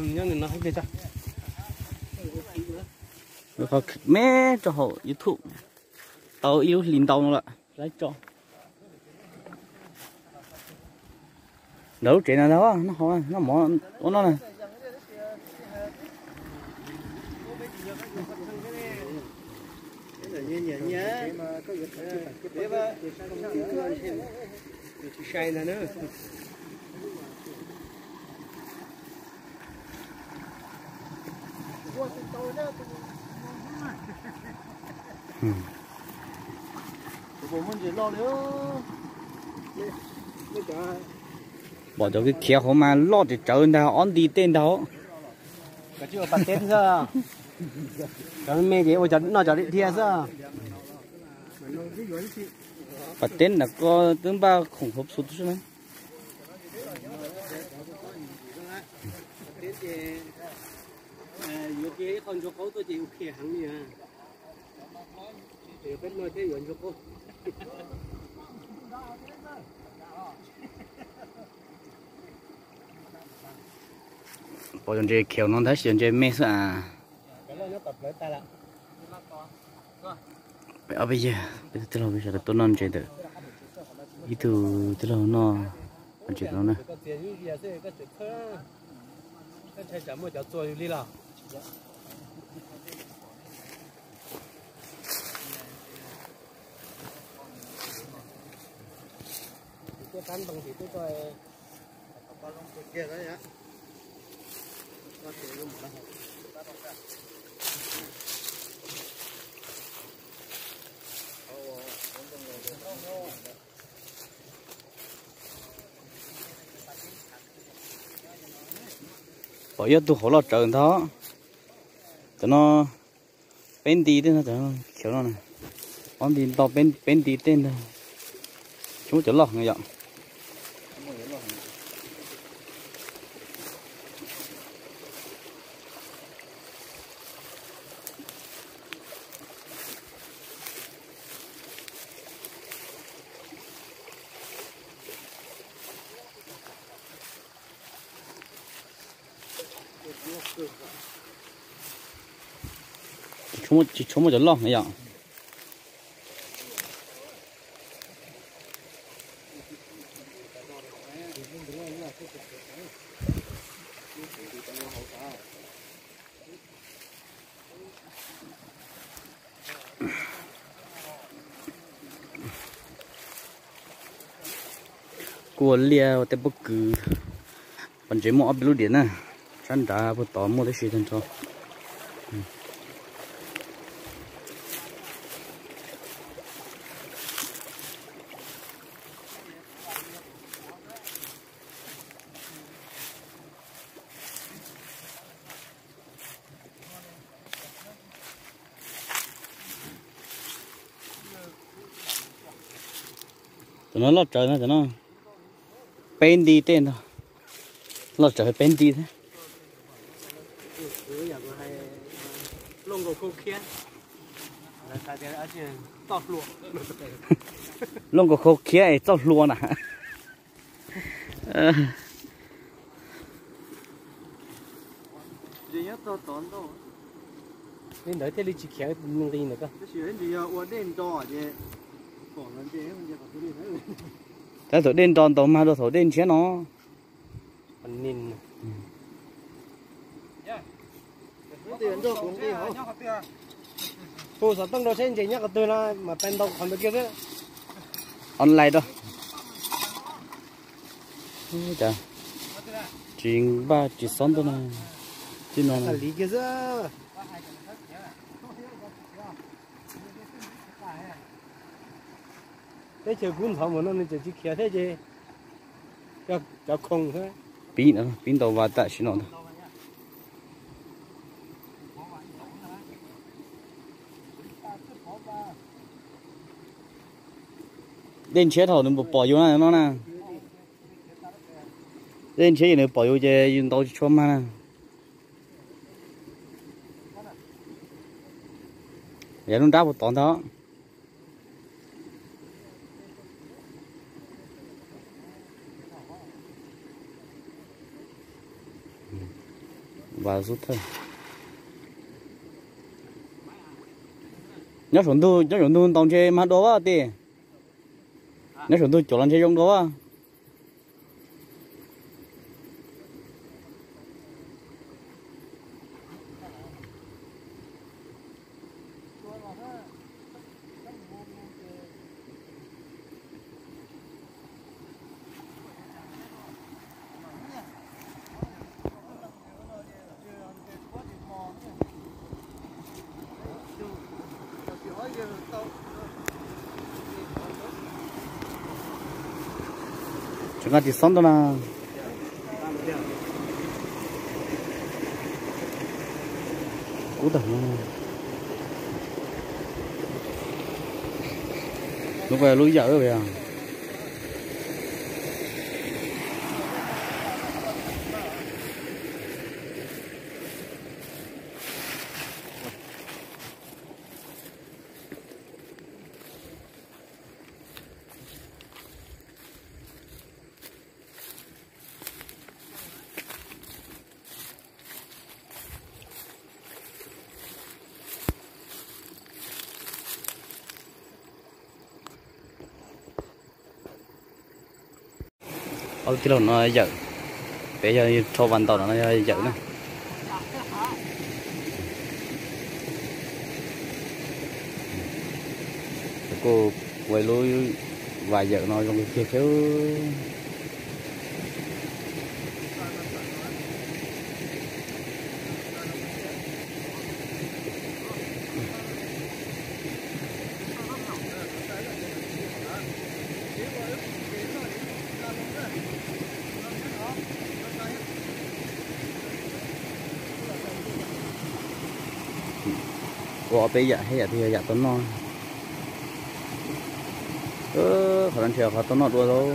Nyob ntawm no thiab. Qhov me rau hauv YouTube tau ib lub hlis ntau no lawm, laib tso. Ntawm lub tsev no ntag, noj hauv, noj mov ua no na. Pom cov khiav hauv mas loj tsawv tsawv ntag, ob nti tej ntag. Cov me ces ua noj cov dhia xwb. Pas teb nram ko twb npaj khoom hauv xu xwb na. Pom cov ntses khiav no tab sis cov ntses me xwb as. Peb ob peb yawg, peb tij laug peb sawv daws tuaj noj ntses ntawm ib tug tij laug noj ntses no na. Pom ib tug hauv loj tsawv ntag. Cov no peb nti tej no, cov khiav no na. Ob nti ntau, peb nti tej ntag. Tsis muaj cov loj yom. Tsis tshua muaj cov loj na yom. Kuj ua liaj ua tej pob kws, pos ntses muaj ob peb lub diam na, sab nrad puag tod muaj tib si tag nrho. Cov no loj tsawv no, cov no peb nti tej ntag, loj tsawv peb nti thiab. Loj nkaus khau khiab es txoj hlua na. Li ntawd thiaj li tsis khiav nqis ntawm ko. Tab thaum dej nro ntau mag dua thaum dej ntshiab no. Hu xov tooj rau seb ntses nyob qhov twg no mas peb ntau qhov ntawd kiag xwb. Online rau. Tsis npaj tsis xob ntuj no. Tib no li kiag xwb. Teb chaws kub ntxhov mus no nws tseem tsis khiav thiab ces cov khoom xwb. Pib, pib ntau vas tam sim no ntag. Dej ntshiab thaum nws pom yus na no na. Dej ntshiab ces nws pom yus ces yus ntaus tsis tshua mag na. Yog lub nrab puag tod ntag. Vas xub thawj. Nyob saum ntug, nyob saum ntug ntaus ntshe mag dua vas tij. Nyob saum ntug cov los ntshe zoo dua vas. Tseem nqa tsis xob ntau na. Kub tag. Lub ko lub yawm. Ob tij laug no yawm, pem yog rho vas ntaus no yog yawm na. Kuj ua lub vas yawm no zoo kiag thiab. Ua ob peb yam, ib yam twg yog yam tau noj. Qhov no ntshe qhov tau noj dua lauj.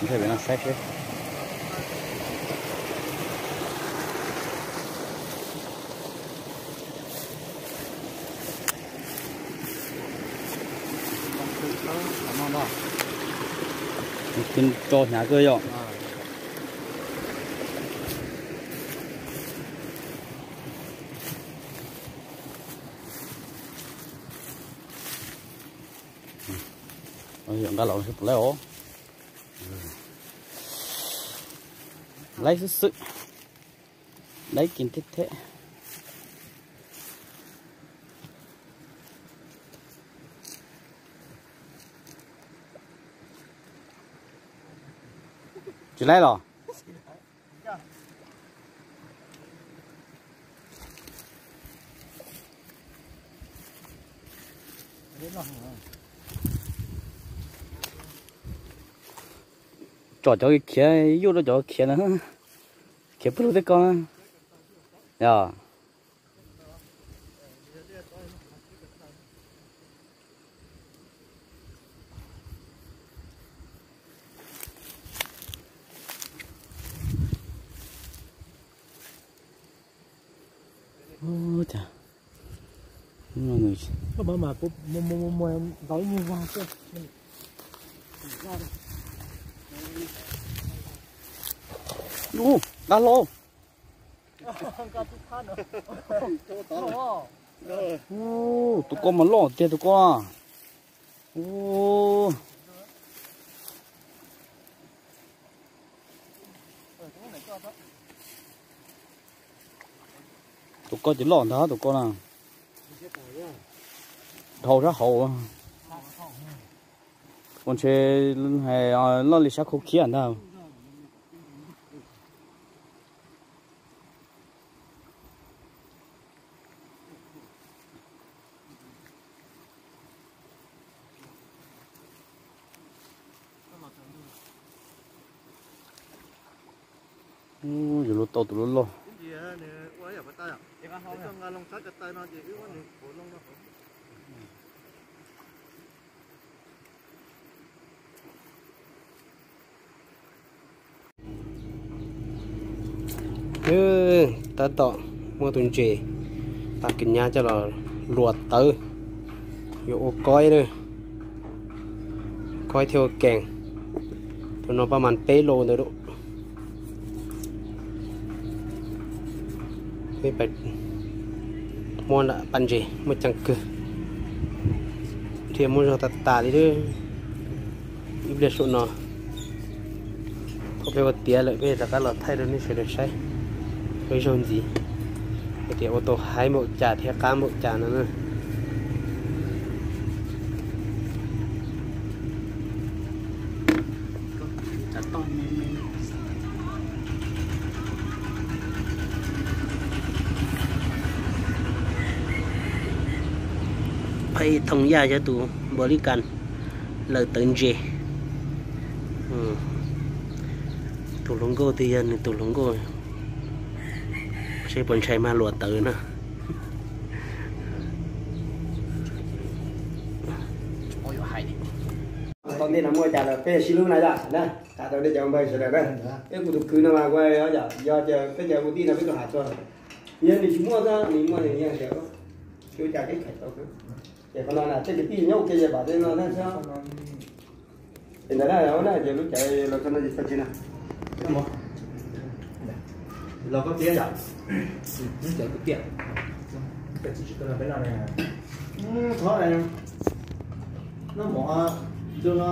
Ntshe pem no saib seb. Tso hnyav kawg yom. Nqa los seb puas laib os. Laib xwb xwb. Laib kiag thiab thiab. Tsis laib los? Tsom cov khiav, yuj rau cov khiav na. Khiav pw rau tej ko na. Yog. Ua cas, ntau ib nyuag vag xwb. Ub, nqa hlo. Ub, tus ko mas loj tiag tus ko. Ub. Tus ko ces loj ntag tus ko na. Dhau sab hauv. Ua ntshe loj li sab khau khiab ntag. Yuav luag tau tus loj loj. Tab tom muaj tus ntses tas kis nyab coj los luas tawv, yuav ua koib, koib thiab ua kees. No pab mas peb lus ntawd. Muaj paj ntses muaj ceev kawg, thiab muaj zog tas tas li. Ib pliag saum no, thaum peb ua tiav lawm peb rov qab los thaij rau nej sawv daws saib. Ua ib zaug ntxiv hais tias ua tau haib npaum cas thiab qab npaum cas no na. Pheej Thooj Yaj yog tus npaum li kas lawm tawv ntses. Tus hluas nkauj twg yog nws tus hluas nkauj, seb puas ntshai mag luas tawv na. Tau ntej no muaj cas los peb sib hlub na yom na. Tham tau nej cov npawg sawv daws na. Peb kuv tus kwv no mas yog tias peb cov kwv tij no peb tau hais txog, yog nws tsis muaj, nws muaj nws yeej tias, ua cas kev khais tau. Ces qhov no na tej kwv tij nyob ua ke ces pom tej no na xwb. Ces ntawd na, ces lub caij los txog no ces tag tsis na. Los koj piav yom. Cov kwv tij, peb no, noj mov, ntu no